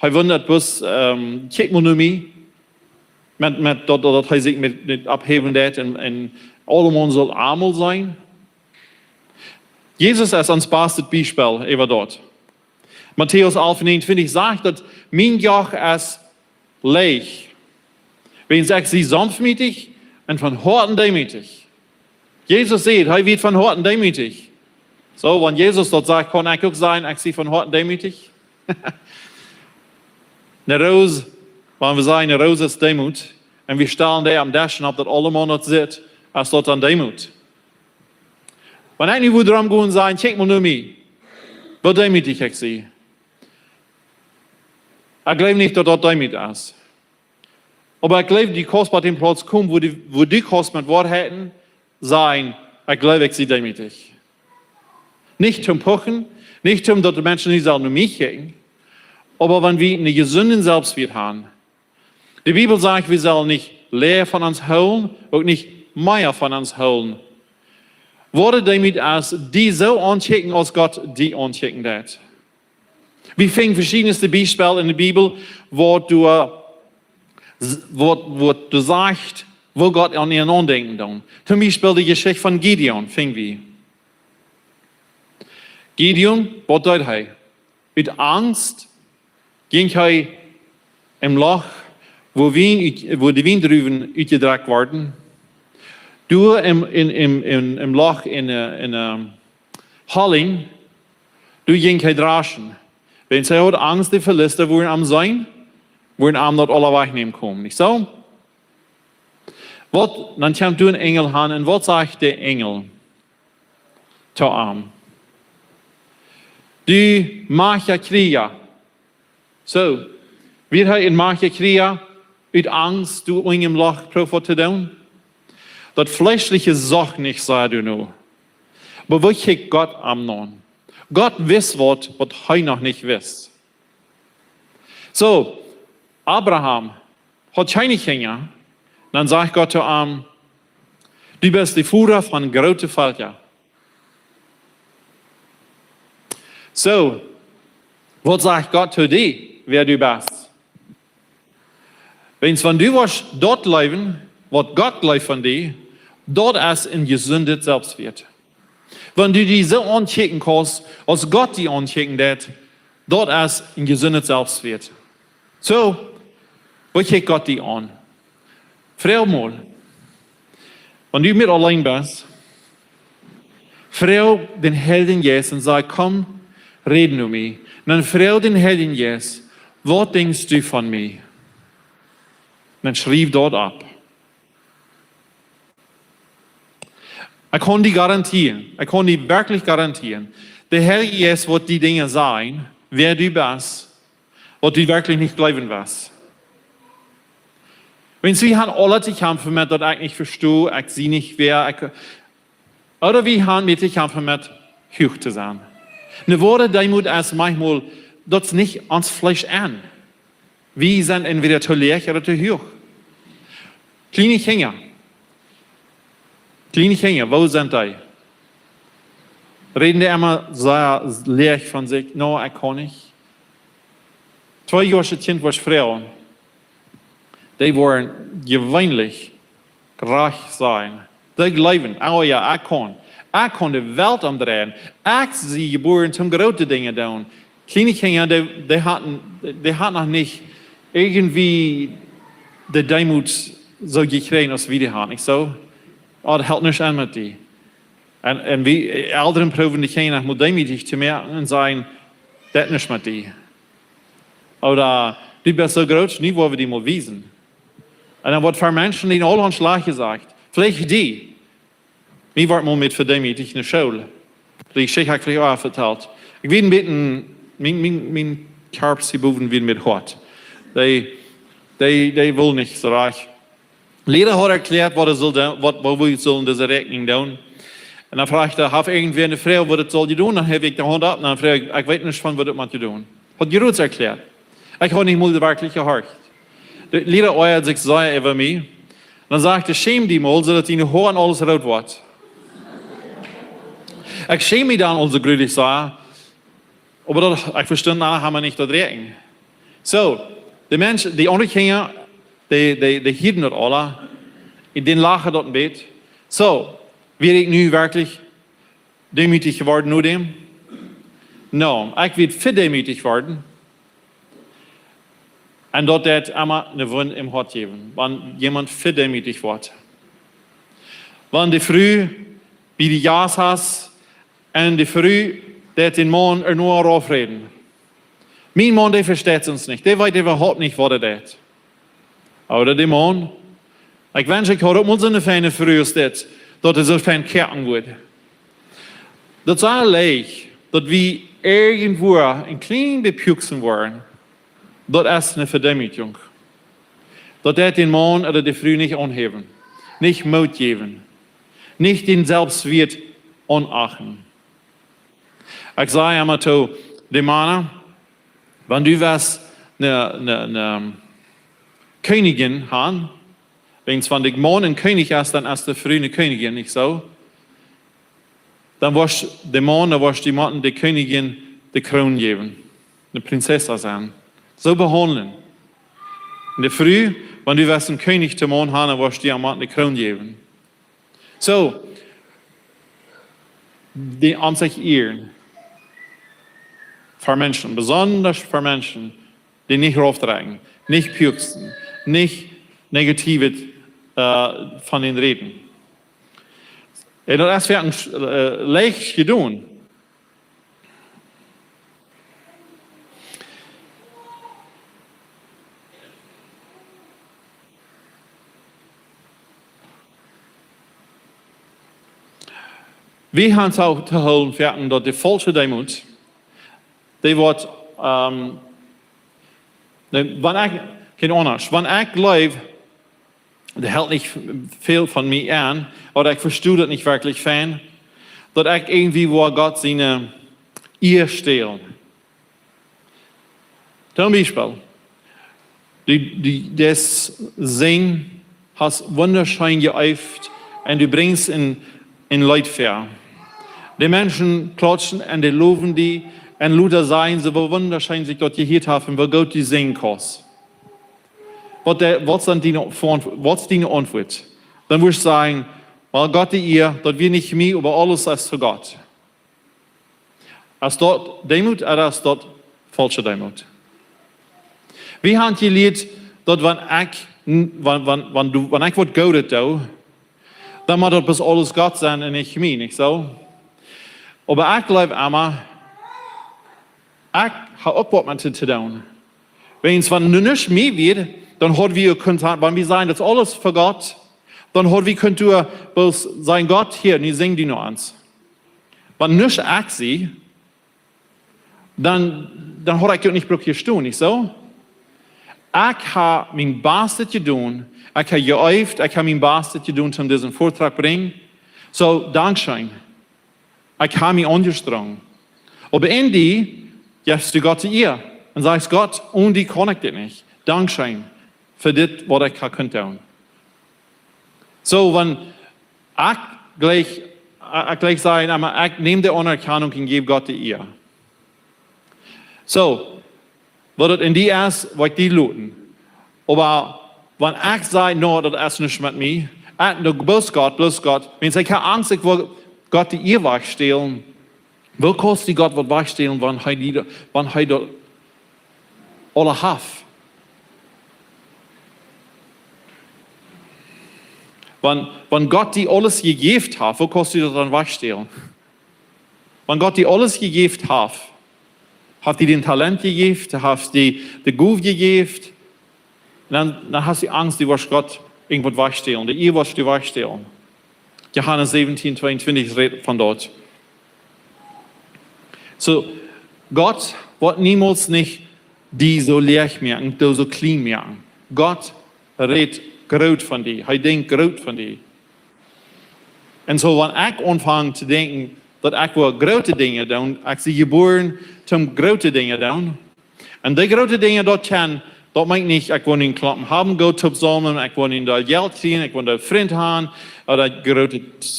hee wundat bloos, ähm, kjikj mol no mie. Met, met daut, daut hee sikj met, met oppheewen deit un, un aulemaun saul eemol sennen. Jesus es ons bastet Biespel äwa daut. Matäus alf näajenuntwintich sajcht, daut mien Joch es leicht. Wiels ekj sie saunftmootich un von Hoaten deemootich. Jesus sajcht, hee wia von Hoaten deemootich. Soo, wan Jesus daut sajcht, kaun ekj uk sajen, ekj sie von Hoaten deemootich. Ne Roos, wan wie sajen, ne Roos es Deemoot, un wie stalen dee aum Desch un opp daut aulemaun daut sitt, es daut dan Deemoot? Wan ekj nu wudd romgonen sajen, kjikj mol no mie, woo deemootich ekj sie. Ekj jleew nich, daut daut Deemoot es. Oba ekj jleew, du kaust bie dän Plauz komen, wua du, wua du kaust met Woarheiten sajen, ekj jleew, ekj sie deemootich. Nich toom puchen, nich toom, daut de Menschen nich sellen no mie kjikjen, oba wan wie eenen jesunden Selbstwieet haben. De Bibel sajcht, wie sellen nich leewa von ons hoolen, uk nich mea von ons hoolen. Woare Deemoot es, die soo aunkjikjen, aus Gott die aunkjikjen deit. Wie fungen veschiedne Biespels en de Bibel, wua doa, wua, wua doa sajcht, woo Gott aun an aundenkjen deed. Toom Biespel de Jeschicht von Gideon, fungen wie. Gideon, waut deed hee? Ut Angst jinkj hee em Loch, wua Wien ut-, wua de Wiendruwen utjedrekjt worden. Doa em, em, em, em, em Loch en, äh, en, ähm, Hollen, doa jinkj hee draschen. Wiels hee haud Angst, de Filista wudden am seenen, wudden am daut aula wajchnämen komen. Nich soo? Waut, dan kjemt doa een Enjel aun un waut sajcht de Enjel to am? Du machticha Kjrieja. Soo, wia hee een machticha Kjrieja, ut Angst, doa en em Loch proowen to doonen? Daut Fleeschliche sach nich soo doano. Oba woo kjikjt Gott am aun? Gott wist waut, waut hee noch nich wist. Soo, Abraham haud kjeene Kjinja, dan sajcht Gott to am: Du best de Voda von groote Velkja. Soo, waut sajcht Gott to die, wäa du best? Wiels wan du woascht daut jleewen, waut Gott jleeft von die, daut es een jesundet Selbstwieet. Wan du die soo aunkjikjen kaust, aus Gott die aunkjikjen deit, daut es een jesundet Selbstwieet. Soo, woo kjikjt Gott die aun? Froag mol. Wan du met auleen best, froag dän Heiljen Jeist un saj: Komm, räd no mie. Un dan froag dän Heiljen Jeist: Waut denkjst du von mie? Un dan schriew daut opp. Ekj kaun die garantieren, ekj kaun die werkjlich garantieren, de Heilje Jeist woat die Dinja sajen, wäa du best, waut du werkjlich nich jleewen wurscht. Wiels wie haben aule to kjamfen met daut: Ekj nich vesto, ekj sie nich wäa, ekj, Ooda wie haben met to kjamfen met huach to sennen. Ne woare Deemoot es manchmol, daut es nich ons Fleesch aun. Wie sent entweder too läach ooda too huach. Kjliene Kjinja. Kjliene Kjinja, woo sent dee? Räden dee emma soo läach von sikj: "No, ekj kaun nich." Twee Joa oolet Kjint, waut froagen, dee woaren jeweenlich rajcht sennen. Dee jleewen: "Oh jo, ekj kaun. Ekj kaun de Welt omdreien. Ekj sie jebuaren toom groote Dinja doonen." Kjliene Kjinja, dee, dee haben, dee haben noch nich irjentwoo de Deemoot soo jekjräajen aus wie dee haben, nich soo? Oh, daut helt nich aun met die. Un, un wie Elren proowen de Kjinja noch mol deemootich to moaken un sajen: "Daut nich met die." Ooda: "Du best soo groot, nu woa wie die mol wiesen." Un dan woat ver Menschen, dee aul ons schlajcht jesajcht. Veleicht die. Mie wort mol met vedeemootijt enne School. Dee Jeschicht hab ekj veleicht uk vetalt. Ekj wia een bät, mien, mien, mien Kjarp, see bowen wia een bät hoat. Dee, dee, dee wull nich soo rajcht. Liera haud erkjläat, waut hee sull doonen, waut, woo wie sullen dise Räakjnunk doonen. Un dan fruach hee: "Haft irjentwäa eene Froag, waut ekj saul doonen?" Dan heew ekj de Haunt opp un dan fruach ekj: "Ekj weet nich, von waut ekj mott doonen." Haud jie daut erkjläat? Ekj haud nich mol werkjlich jehorcht. De Liera oajad sikj sea äwa mie. Dan säd hee: "Schäm die mol, soo daut diene Hoa un aules root woat." Ekj schämd mie dan aul soo grulich, säd hee. Oba daut, ekj vestunt, nu haben wie nich daut Räakjen. Soo, de Mensch, dee aundre Kjinja, dee, dee, dee hieeden daut aula. Un dee lachten daut een bät. Soo, wia ekj nu werkjlich deemootich jeworden no däm? No, ekj wia vedeemootijt worden. Un daut deit emma eene Wund em Hoat jäwen, wan jemaunt vedeemootijt woat. Wan de Fru bie de Jast es un de Fru deit dän Maun ea no rauf räden. Mien Maun, dee vesteit ons nich. Dee weet äwahaupt nich, waut hee deit. Ooda de Maun. Ekj wensch, ekj haud uk mol soone fiene Fru aus dit, daut hee soo fien kjikjen wudd. Daut es leicht, daut wie irjentwua een kjlien bät pieksen woaren. Daut es eene Vedeemootijunk. Daut deit dän Maun ooda de Fru nich aunhäwen, nich Moot jäwen, nich dän Selfstwieet aunachten. Ekj saj emma to de Mana: "Wan du wurscht eene, eene, eene Kjennijin haben, wan, wan de Maun een Kjennich es, dan es de Fru eene Kjennijin, nich soo? Dan woascht de Maun, dan woascht du motten de Kjennijin de Kroon jäwen, eene Prinzessin sennen. Soo behaundlen. Un de Fru, wan du wurscht een Kjennich toom Maun haben, dan woascht du am motten de Kroon jäwen." Soo, dee aun sikj ieren. Ver Menschen, besonda ver Menschen, dee nich raufdrekjen, nich pieksen, nich negatiewet, äh, von an räden. Un daut es werkjlich, äh, leicht jedonen. Wie haben uk to hoolen werkjlich, daut de faulsche Deemoot, dee woat, ähm, ne, wan ekj, kjeen aundasch, wan ekj jleew, dee helt nich väl von mie aun, ooda ekj vesto daut nich werkjlich fien, daut ekj irjentwoo woa Gott siene Ea stälen. Toom Biespel, du, du, daut Sinjen hast wundascheen jeeeft un du brinjst een, een Leet väa. De Menschen klautschen un dee lowen die un luta sajen see, woo wundascheen sikj daut jehieet haft un woo goot du sinjen kaust. Waut de, waut es dan diene Veaunt-, waut es diene Auntwuat? Dan wurscht du sajen: "Well, Gott de Ea, daut wia nich mie, oba aules es fa Gott." Es daut Deemoot ooda es daut faulsche Deemoot? Wie haben jelieet, daut wan ekj, wan, wan, wan du, wan ekj waut Goodet doo, dan mott daut bloos aules Gott sennen un nich mie, nich soo? Oba ekj jleew emma, ekj hab uk waut met to doonen. Wan, wan nu nuscht mie wia, dan haud wie uk kunt han, wan wie sajen, daut es aules fa Gott, dan haud wie kunt doa bloos sajen: "Gott, hia, nu sinj du no ons." Wan nuscht ekj sie, dan, dan haud ekj uk nich brukt hia stonen, nich soo? Ekj hab mien Bastet jedonen, ekj hab jeeeft, ekj hab mien Bastet jedonen, om disen Vortrag brinjen. So, dankscheen. Ekj hab mie aunjestrenjt. Oba en die jefst du Gott de Ea un sajchst: "Gott, onen die kaun ekj dit nich. Dankscheen fa dit, waut ekj ha kunt doonen." So, wan ekj jlikj, ekj jlikj saj, oba ekj näm de Aunerkjanunk un jäw Gott de Ea. So, waut daut en die es, woa ekj die loten. Oba wan ekj saj: "No, daut es nich met mie. Ekj, no, bloos Gott, bloos Gott." Wan ekj ha Angst, ekj well Gott de Ea wajchstälen. Woo kaust du Gott waut wajchstälen, wan hee die, wan hee daut aula haft? Wan, wan Gott die aules jejäft haft, woo kaust du daut dan wajchstälen? Wan Gott die aules jejäft haft, haft die dän Talent jejäft, haft die de Gow jejäft, dan, dan hast du Angst, du woascht Gott irjentwaut wajchstälen, de Ea woascht du wajchstälen. Johanes säwentieen tweeuntwintich rät von daut. So, Gott woat niemols nich die soo läach moaken, die soo kjlien moaken. Gott rät groot von die, hee denkjt groot von die. Un so, wan ekj aunfang to denkjen, daut ekj well groote Dinja doonen, ekj sie jebuaren om groote Dinja doonen. Un dee groote Dinja, daut kaun, daut meent nich, ekj well een Klompen haben, Goot toop saumlen, ekj well een Deel Jelt kjrieen, ekj well een Frint haben, ooda een grootet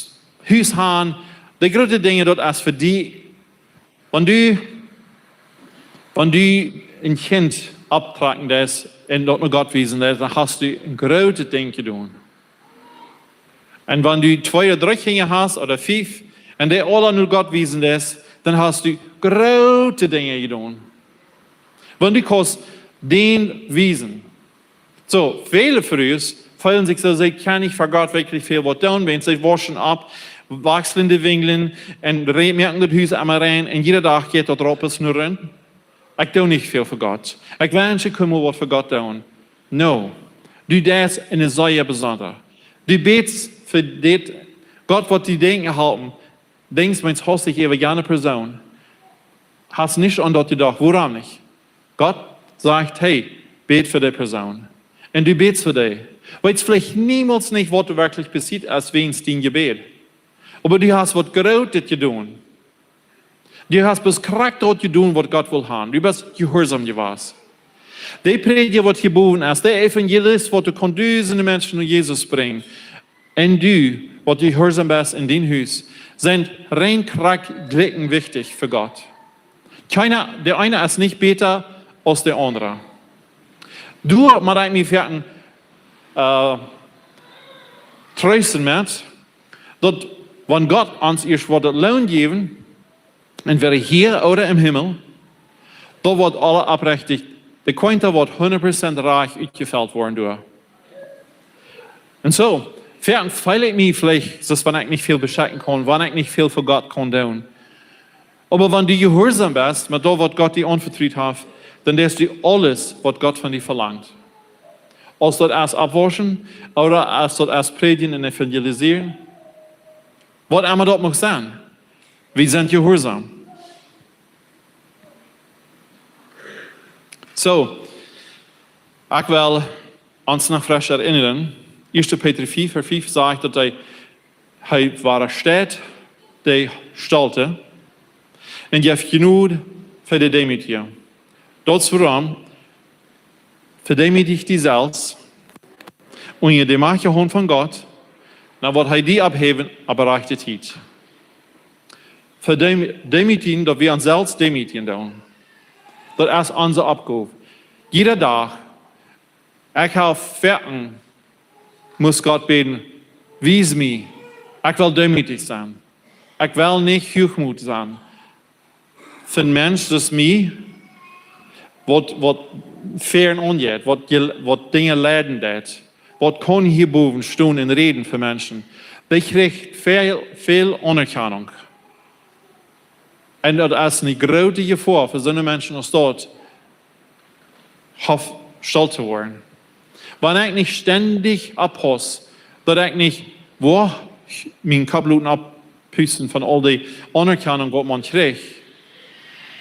Hus haben. Dee groote Dinja, daut es fa die. Wan du, wan du een Kjint opptrakjen deist un daut no Gott wiesen deist, dan hast du een grootet Dinkj jedonen. Un wan du twee ooda dree Kjinja hast ooda fief, un dee aula no Gott wiesen deist, dan hast du groote Dinja jedonen. Wan du kaust dän wiesen. So, väle Frues feelen sikj soo, see kjennen nich fa Gott werkjlich väl waut doonen, wan see woaken opp, wajchslen de Winjlen un re-, moaken daut Hus emma rein un jieda Dach jeit daut Raup es no rein. Ekj doo nich väl fa Gott. Ekj wensch, ekj kunn mol waut fa Gott doonen. No. Du deist een sea besondra. Du bätst fa dit, Gott woat die denkjen halpen. Denkjst, Mensch, hast die äwa jane Persoon. Hast nich aun daut jedocht, wuarom nich? Gott sajcht: "Hey, bäd fa dee Persoon." Un du bätst fa dee. Weetst veleicht niemols nich, waut werkjlich passieet es wäajen dien Jebäd. Oba du hast waut Grootet jedonen. Du hast bloos krakjt daut jedonen, waut Gott well haben. Du best jehuarsom jewast. Dee Prädja, waut hia bowen es, dee Evangelist, waut doa kaun dusende Menschen no Jesus brinjen, un du, waut jehuarsom best en dien Hus, sent rein krakjt jlikj wichtich fa Gott. Kjeena, de eena es nich bäta aus de aundra. Du, mau ekj mie foaken, äh, treesten met, daut, wan Gott ons ieescht woat daut Loon jäwen, entwäda hia ooda em Himmel, daut woat aules oprechtich, de Cuenta woat hundat Prozent rajcht utjefelt woaren doa. Un so, foaken feel ekj mie veleicht, soo aus wan ekj nich väl beschekjen kaun, wan ekj nich väl fa Gott kaun doonen. Oba wan du jehuarsom best met daut, waut Gott die aunvetrut haft, dan deist du aules, waut Gott von die velangt. Aus daut es oppwauschen, ooda aus daut es prädjen un evangelisieren, waut emma daut mucht sennen. Wie sent jehuarsom. So, ekj well ons noch fresch erinnern, ieeschte Petrus fief, Varsch fief sajcht, daut hee, hee wadasteet de Stolte un jeft Jnod fa de Deemootje. Daut es wuarom, vedeemootich die selfst unja de majchtje Haunt von Gott, dan woat hee die opphäwen opp rajchte Tiet. Vedeem-, deemootjen, daut wie ons selfst deemootjen doonen. Daut es onse Oppgow. Jieda Dach, ekj hab foaken must Gott bäden: "Wies mie, ekj well deemootich sennen. Ekj well nich huachmootich sennen." Fa een Mensch aus mie, waut, waut fäaren aunjeit, waut je-, waut Dinja leiden deit, waut kaun hia bowen stonen un räden fa Menschen, dee kjricht väl, väl Aunerkjanunk. Un daut es eene groote Jefoa fa soone Menschen aus daut, haft stolt to woaren. Wan ekj nich stendich oppauss, daut ekj nich, woa, mien Kopp loten opppusten von aul dee Aunerkjanunk, waut maun kjricht,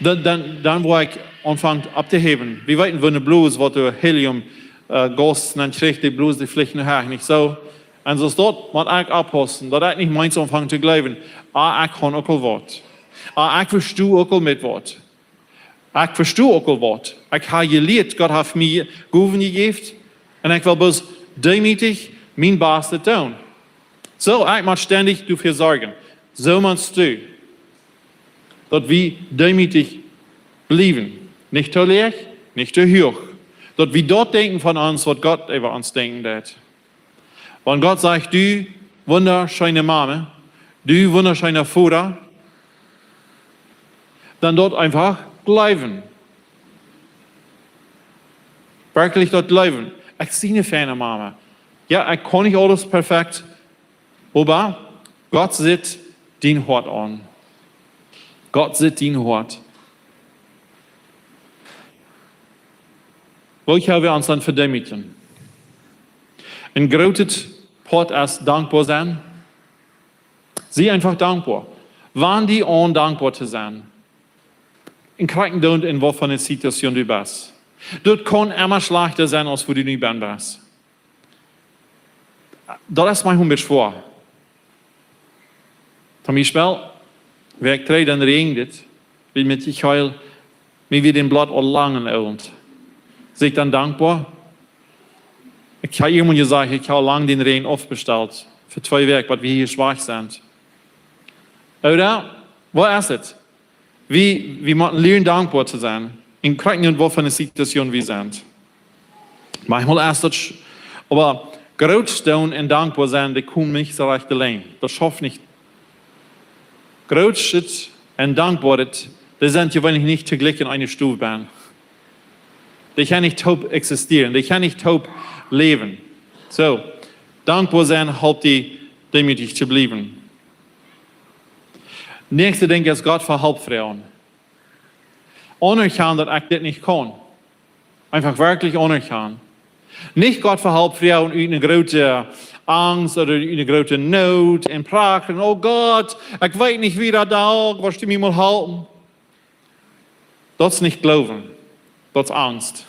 dan, dan, dan woa ekj aunfangen opptohäwen. Wie weeten, woo eene Blos, waut doa Helium, äh, Gas nenn kjricht, dee Blos, dee flicht no hoach, nich soo? Un soo es daut, mott ekj oppaussen, daut ekj nich meenst aunfangen to jleewen: "Ah, ekj kaun uk aul waut. Ah, ekj vesto uk aul met waut. Ekj vesto uk aul waut. Ekj hab jelieet, Gott haft mie Gowen jejäft. Un ekj well bloos deemootich mien Bastet doonen." Soo, ekj mott stendich doafäa sorjen. Soo meenst du, daut wie deemootich bliewen. Nich too läach, nich too huach. Daut wie daut denkjen von ons, waut Gott äwa ons denkjen deit. Wan Gott sajcht: "Du wundascheene Mame, du wundascheena Voda", dan daut eefach jleewen. Werkjlich daut jleewen. Ekj sie eene feine Mame. Jo, ekj kaun nich aules perfekt, oba Gott sitt dien Hoat aun. Gott sitt dien Hoat. Woo kjenn wie ons dan vedeemootjen? Een grootet Poat es dankboa sennen. Sie eefach dankboa. Wan die aun dankboa to sennen. Un krakjt endoont, en waut fa eene Situation du best. Daut kaun emma schlajchta sennen aus wua du nu best. Daut es mie een bät schwoa. Toom Biespel, wia ekj trigj, dan räajend et, wia met die Keil, mie wia daut Bloot aul lang en Owent. Sie ekj dan dankboa? Ekj hab irjentwan jesajcht, ekj hab lang dän Räajen aufbestalt. Fa twee Wäakj, waut wie hia schwak sent. Ooda, woo es et? Wie, wie motten lieren dankboa to sennen. Un krakjt endoont, waut fa eene Situation wie sent. Maunchmol es daut, sch-, oba groot stonen un dankboa sennen, dee kjemt nich soo rajcht auleen. Daut schauft nich. Groot stonen un dankboa, daut, dee sent jeweenlich nich toojlikj en eene Stow bennen. Dee kjennen nich toop eksistieren, dee kjennen nich toop läwen. Soo, dankboa sennen halpt die, deemootich to bliewen. Näakjste Dinkj es Gott fa Help froagen. Aunerkjanen, daut ekj dit nich kaun. Eefach werkjlich aunerkjanen. Nich Gott fa Help froagen ut eene groote Angst ooda ut eene groote Noot un prachren: "Oh Gott, ekj weet nich, woo daut deit, woascht du mie mol halpen?" Daut es nich Gloowen. Daut es Angst.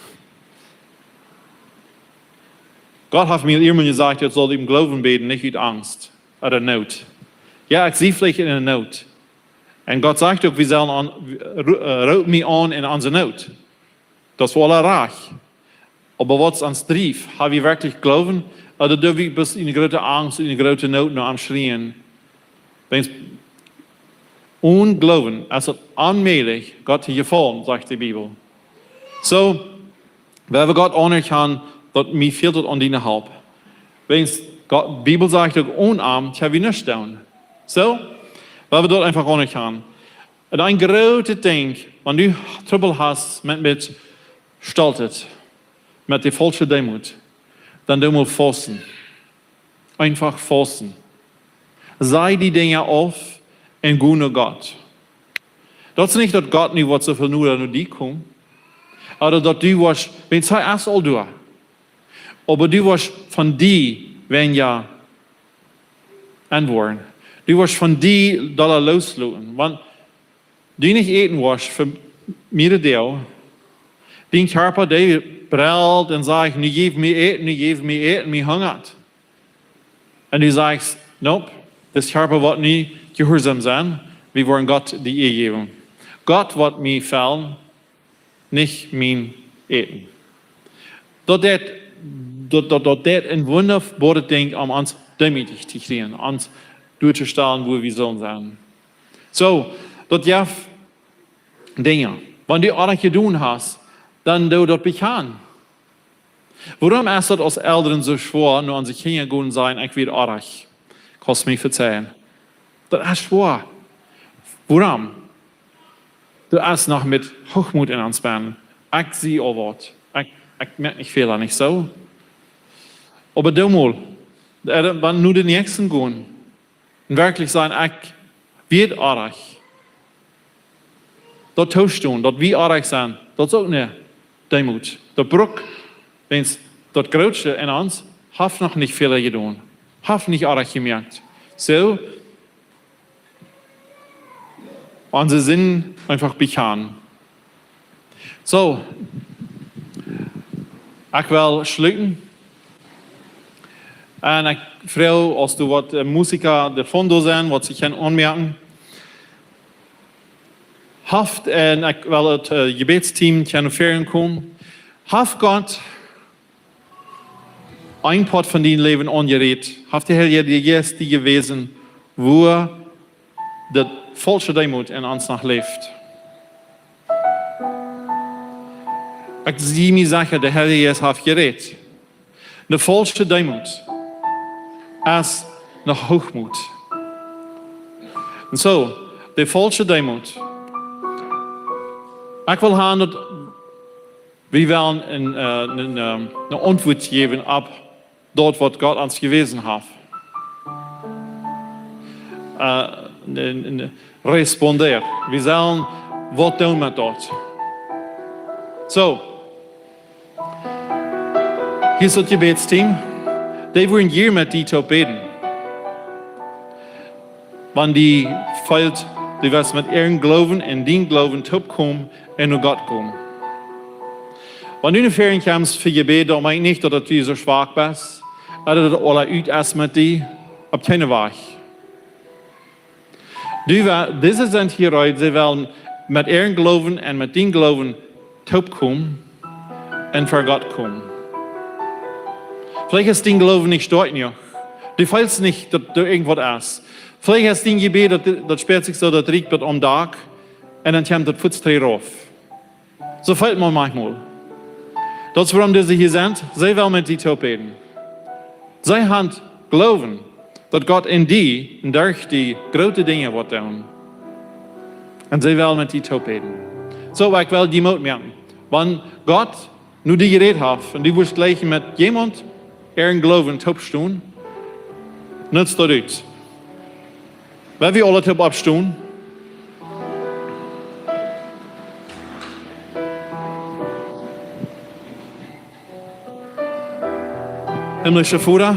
Gott haft mie emol jesajcht, ekj saul em Gloowen bäden, nich ut Angst ooda Noot. Jo, ekj sie veleicht en eene Noot. Un Gott sajcht uk, wie sellen aun, ro-, äh, roopt mie aun en onse Noot. Daut es aula rajcht. Oba waut es ons Drift? Hab wie werkjlich Gloowen? Ooda doo wie bloos en groote Angst, en groote Noot no am schrieen? Wiels onen Gloowen es et onmäajlich, Gott to jefaulen, sajcht de Bibel. Soo, wan wie Gott aunerkjanen, daut mie fält et aun diene Help. Wiels Gott, Bibel sajcht uk, onen am kjenn wie nuscht doonen. Soo, wan wie daut eefach aunerkjanen. Un een grootet Dinkj, wan du Trubbel hast met, met Stoltheit, met de faulsche Deemoot, dan doo mol fausten. Eefach fausten. Saj die Dinja auf un go no Gott. Daut es nich, daut Gott nu woat soo väl noda no die komen, ooda daut du woascht, wiels hee es aul doa. Oba du woascht von die weinja aunwoaren. Du woascht von die dolla loosloten. Wan du nich äten woascht fa mearere Doag, dien Kjarpa, dee brellt un sajcht: "Nu jeff mie Äten, nu jeff mie Äten, mie hungat." Un du sajchst: "Nope, dis Kjarpa woat nu jehuarsom sennen, wie woaren Gott de Ea jäwen. Gott woat mie fellen, nich mien Äten." Daut deit, daut, daut, daut deit een wundaboaret Dinkj, om ons deemootich to kjrieen, ons doatostalen, wua wie sellen sennen. Soo, daut jeft Dinja. Wan du oajch jedonen hast, dan doo daut bekjanen. Wuarom es daut aus Elren soo schwoa, no onse Kjinja gonen sajen: "Ekj wia oajch, kaust mie vezeien"? Daut es schwoa. Wuarom? Daut es noch met Hoochmoot en ons bennen. Ekj sie aul waut. Ekj, ekj moak nich Fäla, nich soo? Oba doo mol, äh, wan no dän Näakjsten gonen, un werkjlich sajen: "Ekj wia oajch." Daut toostonen, daut wie oajch sent, daut es uk eene Deemoot. Daut brukt, wiels daut Grootste en ons haft noch nich väl jedonen, haft nich oajch jemoakt. Soo, onse Sind eefach bekjanen. Soo, ekj well schluten. Un ekj froag aus doa waut, äh, Musiker de fondo sent, waut see kjennen aunmoaken. Haft, un ekj well daut, äh, Jebädsteam kjennen no väaren komen. Haft Gott een Poat von dien Läwen aunjerieet? Haft de Herr die, die Jeist die jewäsen, woo de faulsche Deemoot en ons noch läft? Ekj sie mie secha, de Herr Jesus haft jerät. De faulsche Deemoot es noch Hoochmoot. Un soo, de faulsche Deemoot. Ekj well haben daut wie wellen een, äh, een, ähm, eene Auntwuat jäwen opp daut, waut Gott ons jewäsen haft. Äh, een, een responder. Wie sellen waut doonen met daut? Soo, hia es daut Jebädsteam. Dee woaren hia met die toop bäden. Wan die fält, du woascht met äaren Gloowen un dien Gloowen toop komen un no Gott komen. Wan du no väaren kjemst fa Jebäd, dan meen ekj nich, daut du soo schwak best, ooda daut aules ut es met die, opp kjeenen Wajch. Du wa-, dise sent hia reed, see wellen met äaren Gloowen un met dien Gloowen toop komen un ver Gott komen. Veleicht es dien Gloowen nich stoakj jenuach. Du feelst nich, daut doa irjentwaut es. Veleicht es dien Jebäd, daut, daut späat sikj soo, daut rieekjt bat aum Dak un dan kjemt daut fuaz trigj rauf. Soo fält maun maunchmol. Daut es wuarom dise hia sent. See wellen met die toop bäden. See haben Gloowen, daut Gott en die un derch die groote Dinja woat doonen. Un see wellen met die toop bäden. Soo, ekj well die Moot moaken. Wan Gott nu die jerät haft un du woascht jlikj met wäm äaren Gloowen toop stonen, nutz daut ut. Well wie aule toop oppstonen? Himmlische Voda,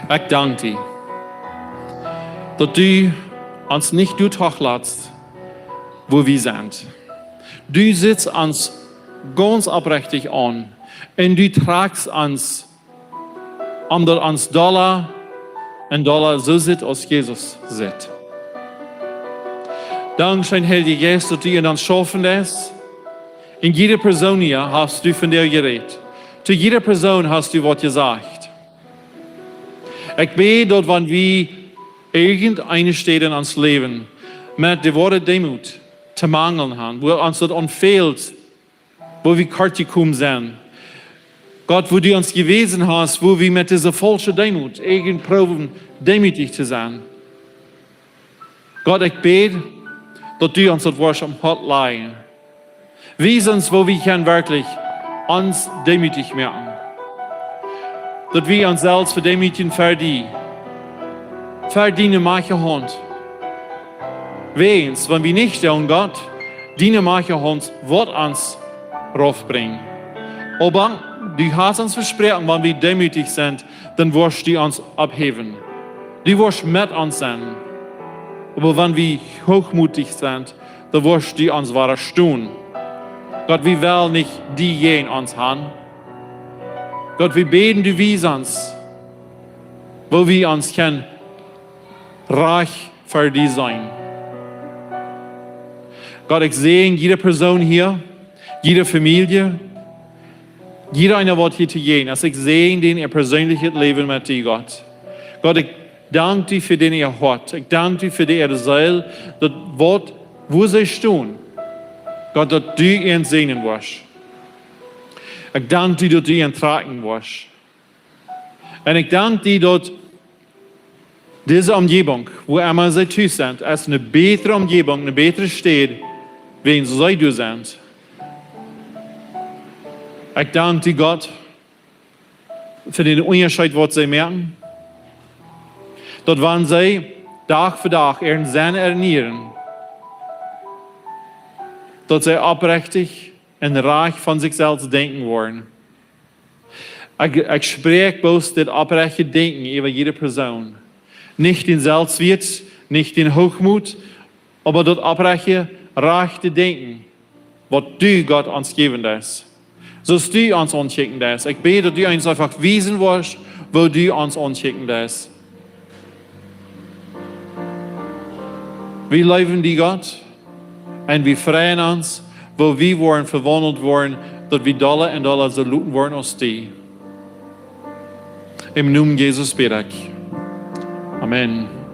ekj dank die, daut du ons nich doa toch latst, wua wie sent. Du sitst ons gaunz oprechtich aun un du trakjst ons om daut ons dolla un dolla soo sitt aus Jesus sitt. Dankscheen, Heilja Jeist, daut du en ons schaufen deist. En jiede Persoon hia hast du vondoag jerät. To jiede Persoon hast du waut jesajcht. Ekj bäd, daut wan wie irjenteene Städ en ons Läwen met de woare Deemoot to manjeln haben, wua ons daut aunfält, wua wie kort jekomen sent. Gott, wua du ons jewäsen hast, wua wie met dise faulsche Deemoot irjent proowen, deemootich to sennen. Gott, ekj bäd, daut du ons daut woascht aum Hoat lajen. Wies ons, wua wie kjennen werkjlich ons deemootich moaken. Daut wie ons selfst vedeemootjen ver die, ver diene majchtje Haunt. Wäajens, wan wie nich doonen, Gott, diene majchtje Haunt woat ons raufbrinjen. Oba du hast ons vesproaken, wan wie deemootich sent, dan woascht du ons opphäwen. Du woascht met ons sennen. Oba wan wie hoochmootich sent, dan woascht du ons wadastonen. Gott, wie wellen nich die jäajen ons haben. Gott, wie bäden, du wies ons, wua wie ons kjennen rajcht ver die sennen. Gott, ekj säajen jiede Persoon hia, jiede Famielje, jieda eena waut hia to jäajen es. Ekj säajen dän äa persoonlichet Läwen met die, Gott. Gott, ekj dank die fa dän äa Hoat. Ekj dank die fa dee äare Seel, daut waut, wua see stonen. Gott, daut du an säajnen woascht. Ekj dank die, daut du an trakjen woascht. Un ekj dank die, daut dise Omjäwunk, wua emma see tus sent, es eene bätre Omjäwunk, eene bätre Städ, wäajen see doa sent. Ekj dank die, Gott, fa dän Unjascheet, waut see moaken. Daut wan see Dach fa Dach äaren Senn ernieren, daut see oprechtich un rajcht von sikj selfst denkjen woaren. Ekj, ekj spräakj bloos dit oprechte Denkjen äwa jiede Persoon. Nich dän Selfstwieet, nich dän Hoochmoot, oba daut oprechte, rajchte Denkjen, waut du, Gott, ons jäwen deist. Soo aus du ons aunkjikjen deist. Ekj bäd, daut du ons eefach wiesen woascht, woo du ons aunkjikjen deist. Wie leewen die, Gott, un wie freien ons, woo wie woaren vewaundelt woaren, daut wie dolla un dolla soo luten woaren aus du. Em Nomen Jesus bäd ekj. Amen.